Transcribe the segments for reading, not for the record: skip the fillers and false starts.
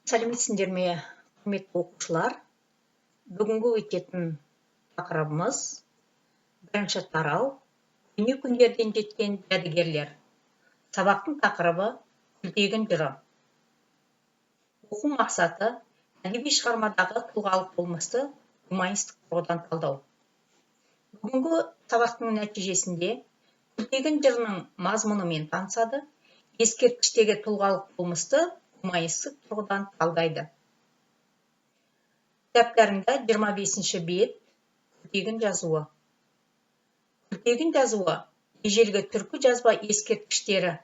Сәлеметсіңдер ме, құрметті оқушылар! Бүгінгі өтетін тақырыбымыз: бірінші тарау, көне күндерден жеткен жәдігерлер. Сабақтың тақырыбы: Күлтегін жыры. Оқу мақсаты: әдеби шығармадағы тұлғалық болмысты гуманистік тұрғыдан талдау. Бүгінгі сабақтың нәтижесінде Күлтегін жырының мазмұнымен танысады, ескерткіштегі тұлғалық болмысты гуманистік тұрғыдан талдайды. Кітаптарыңда 25-бет, Күлтегін жазуы. Күлтегін жазуы — ежелгі түркі жазба ескерткіштері.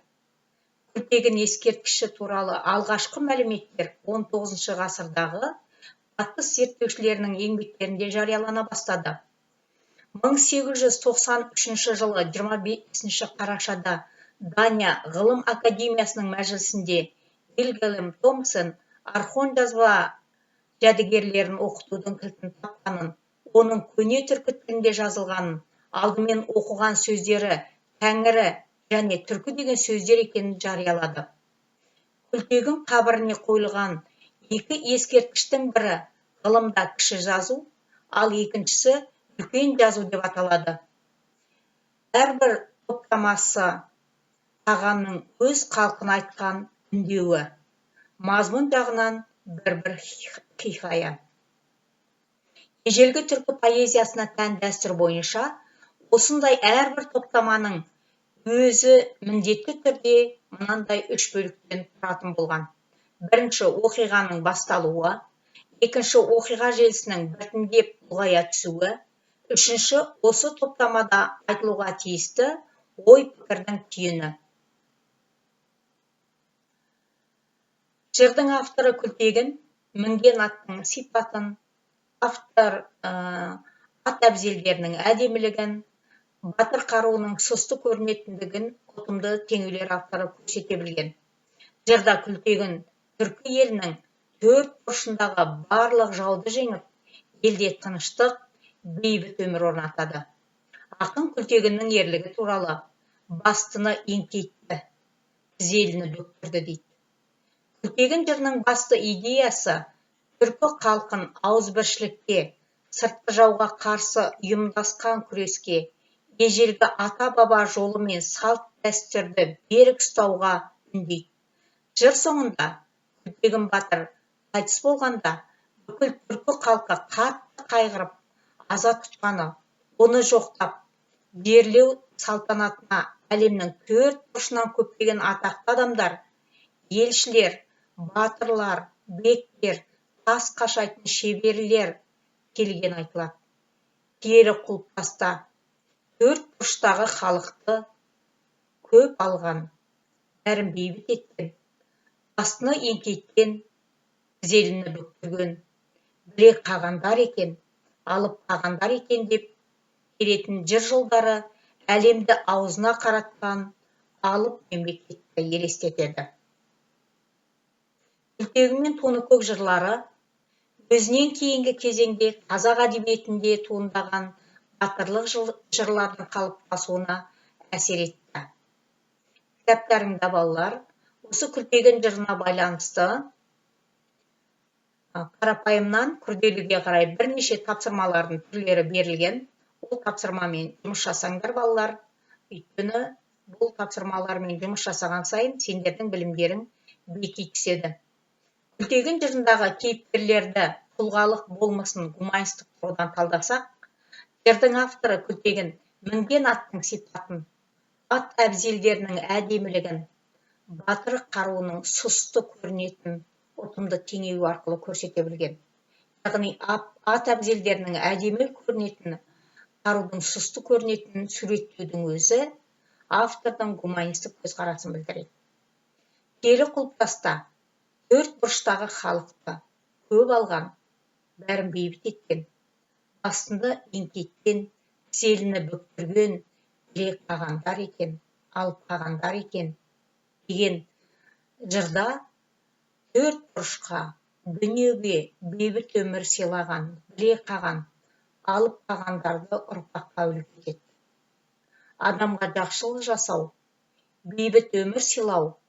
Күлтегін ескерткіші туралы алғашқы мәліметтер 19 ғасырдағы батыс зерттеушілерінің еңбектерінде жариялана бастады. 1893 жылы 25 қарашада Дания ғылым академиясының мәжілісінде Вильгельм Томсен Орхон жазба жәдігерлерін оқытудың кілтін тапқанын, оның көне түркі тілінде жазылғанын, алдымен оқыған сөздері «тәңірі» және «түркі» деген сөздер екенін жариялады. Күлтегін қабіріне қойылған екі ескерткіштің бірі ғылымда кіші жазу, ал екіншісі үлкен жазу деп аталады. Әрбір топтамасы қағанның өз халқына айтқан үндеуі, мазмұн жағынан бір-бір хикая. Ежелгі түркі поэзиясына тән дәстүр бойынша осындай әрбір топтаманың өзі міндетті түрде мынандай үш бөліктен тұратын болған: бірінші, оқиғаның басталуы; екінші, оқиға желісінің біртіндеп ұлғая түсуі; үшінші, осы топтамада айтылуға тиісті ой-пікірдің түйіні. Жырдың авторы Күлтегін мінген аттың сипатын, автор ат әбзелдерінің әдемілігін, батыр қаруының сұсты көрінетіндігін ұтымды теңеулер арқылы көрсете білген. Жырда Күлтегін түркі елінің төрт бұрышындағы барлық жауды жеңіп, елде тыныштық, бейбіт өмір орнатады. Ақын Күлтегіннің ерлігі туралы «бастыны еңкейтті, тізеліні бүктірді» дейді. Күлтегін жырының басты идеясы түркі халқын ауызбіршілікке, сыртқы жауға қарсы ұйымдасқан күреске, ежелгі ата-баба жолы мен салт-дәстүрді берік ұстауға үндейді. Жыр соңында Күлтегін батыр қайтыс болғанда бүкіл түркі халқы қатты қайғырып, аза тұтқаны, оны жоқтап, жерлеу салтанатына әлемнің төрт бұрышынан көптеген атақты адамдар, елшілер, батырлар, бектер, тас қашайтын шеберлер келгені айтылады. Киелі құлпытаста төрт бұрыштағы халықты көп алған, бәрін бейбіт еткен, бастыны еңкейткен, тізеліні бүктірген біле қағандар екен, алып қағандар екен деп келетін жыр жолдары әлемді аузына қаратқан алып мемлекетті елестетеді. Күлтегін мен Тоныкөк жырлары өзінен кейінгі кезеңде қазақ әдебиетінде туындаған батырлық жырлардың қалыптасуына әсер етті. Кітаптарыңда, балалар, осы Күлтегін жырына байланысты қарапайымнан күрделіге қарай бірнеше тапсырмалардың түрлері берілген. Ол тапсырмамен жұмыс жасаңдар, балалар, өйткені бұл тапсырмалармен жұмыс жасаған сайын сендердің білімдерің беки түседі. Күлтегін жырындағы кейіпкерлерді тұлғалық болмысын гуманистік тұрғыдан талдасақ, жырдың авторы Күлтегін мінген аттың сипатын, ат әбзелдерінің әдемілігін, батыр қаруының сұсты көрінетін ұтымды теңеу арқылы көрсете білген. Яғни ат әбзелдерінің әдемі көрінетіні, қарудың сұсты көрінетінін суреттеудің өзі автордың гуманистік көзқарасын білдіреді. Киелі құлпытаста төрт бұрыштағы халықты көп алған, бәрін бейбіт еткен, бастыны еңкейткен, тізеліні бүктірген біле қағандар екен, алып қағандар екен деген жырда төрт бұрышқа, дүниеге бейбіт өмір сыйлаған біле қаған, алып қағандарды ұрпаққа үлгі етеді. Адамға жақсылық жасау, бейбіт өмір сыйлау —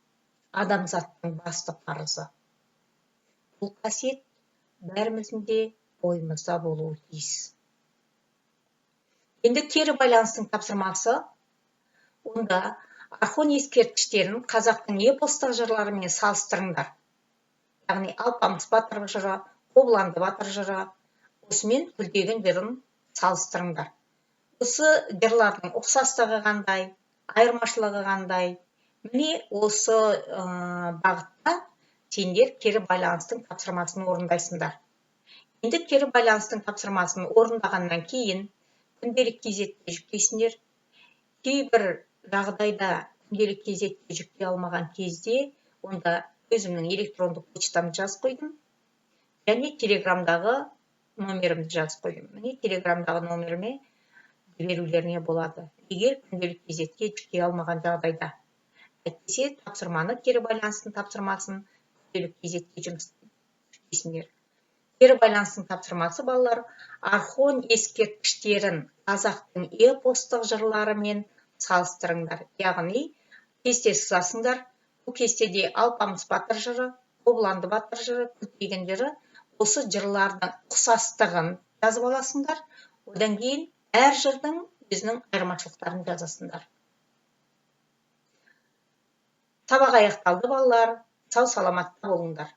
адамзаттың басты парызы. Бұл қасиет бәріміздің де бойымызда болуы тиіс. Енді кері байланыстың тапсырмасы. Онда Орхон ескерткіштерін қазақтың эпостық жырларымен салыстырыңдар. Яғни Алпамыс батыр жыры, Қобыланды батыр жыры, осымен Күлтегін жырын салыстырыңдар. Осы жырлардың ұқсастығы қандай, айырмашылығы қандай? Міне, осы бағытта сендер кері байланыстың тапсырмасын орындайсыңдар. Енді кері байланыстың тапсырмасын орындағаннан кейін Күнделік кезетке жүктейсіңдер. Кейбір жағдайда Күнделік кезетке жүктей алмаған кезде, онда өзімнің электрондық почтамды жазып қойдым және Телеграмдағы номерімді жазып қойдым. Міне, Телеграмдағы номеріме жіберулеріңе болады, егер Күнделік кезетке жүктей алмаған жағдайда. Әйтпесе тапсырманы, кері байланыстың тапсырмасын Күнделік кезетке жүктейсіңдер. Кері байланыстың тапсырмасы, балалар: Орхон ескерткіштерін қазақтың эпостық жырларымен салыстырыңдар. Яғни кесте сызасыңдар. Бұл кестеде Алпамыс батыр жыры, Қобыланды батыр жыры, Күлтегін жыры, осы жырлардың ұқсастығын жазып аласыңдар. Одан кейін әр жырдың өзінің айырмашылықтарын жазасыңдар. Сабақ аяқталды, балалар. Сау саламатта болыңдар.